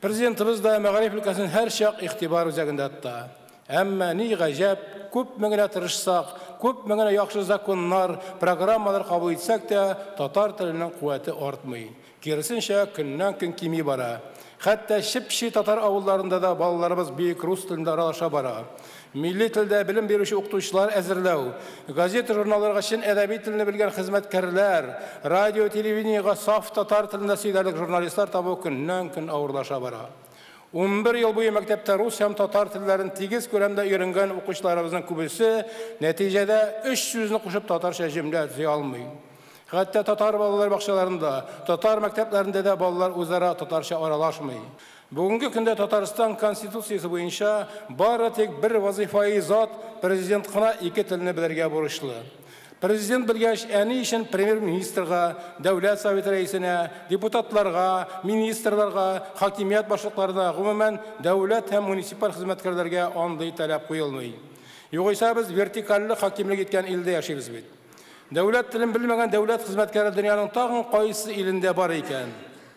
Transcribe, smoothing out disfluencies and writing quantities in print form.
Президентыбыз да мәгариф өлкәсен һәрчак игътибар үзәгендә тота. Әмма ни гаҗәп, күпме генә тырышсак, күпме генә яхшы законнар, программалар кабул итсәк тә, татар теленең куәте артмый. Киресенчә, көннән-көн кими бара. Хәтта чеп-чи татар авылларында да балаларыбыз бөек рус телендә аралаша бара. Милли телдә белем бирүче укытучылар әзерләү, газета-журналларга чын әдәби телне белгән хезмәткәрләр, радио, телевидениегә саф татар телендә сөйләрлек журналистлар табу көннән-көн авырлаша бара. 11 ел буе мәктәптә рус һәм татар телләрен тигез күләмдә өйрәнгән укучыларыбызның күбесе нәтиҗәдә өч сүзне кушып татарча җөмлә төзи алмый. Хәтта татар балалар бакчаларында, татар мәктәпләрендә дә балалар үзара татарча аралашмый. Бүгенге көндә Татарстан Конституциясе буенча бары тик бер вазыйфаи зат президент кына ике телне белергә бурычлы. Президент белгәч, ә ни өчен премьер-министрга, Дәүләт Советы рәисенә, депутатларга, министрларга, хакимият башлыкларына, гомумән, дәүләт һәм муниципаль хезмәткәрләргә андый таләп куелмый? Югыйсә без вертикальле хакимлек иткән илдә яшибез бит. Дәүләт телен белмәгән дәүләт хезмәткәре дөньяның тагын кайсы илендә бар икән?